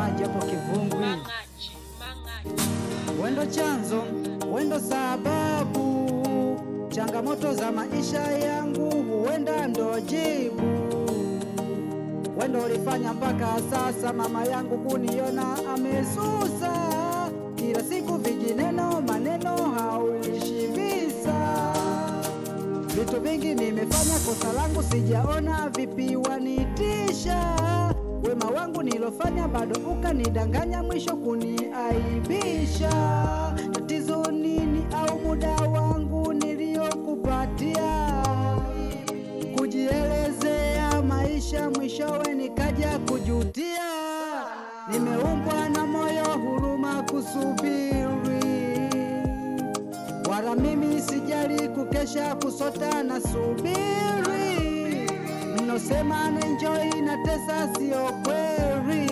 maji hapo Kivungwi. Wendo chanzo, wendo sababu, changamoto za maisha yangu huenda ndo jibu. Wendo ulifanya mpaka sasa mama yangu kuniona amesusa. Kila siku vijineno maneno hauishi visa. Vitu vingi nimefanya, kosa langu sijaona, vipi wanitisha. Wema wangu nilofanya bado ukanidanganya, mwisho kuniaibisha. Tatizo nini au muda wangu niliokupatia kujielezea maisha, mwishowe nikaja kujutia. Nimeumbwa na moyo huruma kusubiri, wala mimi sijali kukesha kusota na subiri. Mnosema na enjoy na tesa sio kweli,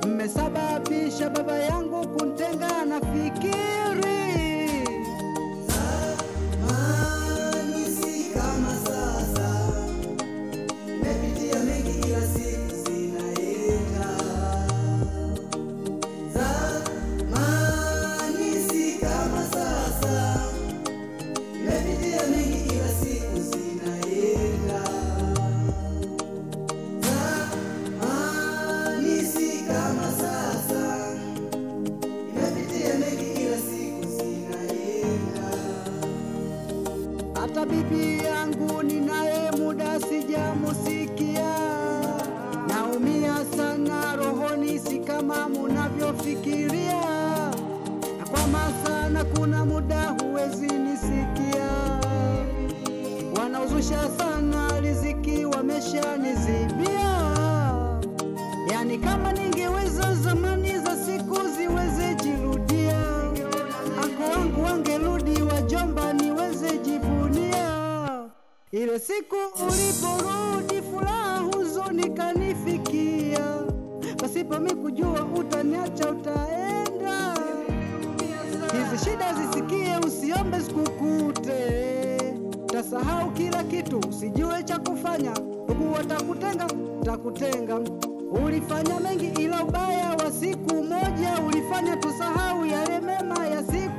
mmesababisha baba yangu kuntenga na fikiri. Zamani si kama sasa, nimepitia mengi kila siku zinaenda. Zamani si kama sasa, nimepitia mengi kila siku zinaenda. Zamani si kama sasa, nimepitia mengi kila siku zinaenda. Hata bibi yangu ninaye muda sijamusikia, naumia sana rohoni, si kama munavyofikiria. Nakwama sana, kuna muda huwezi nisikia. Wanaozusha sana riziki wameshanizibia. Yani kama ningeweza zamani za siku ziweze jirudia, anko wangu wangerudi, wajomba niweze jivunia. Ile siku uliporudi furaha huzuni kanifikia, pasipo mimi kujua utaniacha utaenda. Hizi shida zisikie, usiombe sikukute, tasahau kila kitu, usijue cha kufanya. Ndugu watakutenga, takutenga. Ulifanya mengi ila ubaya wa siku moja ulifanya tusahau yale mema ya siku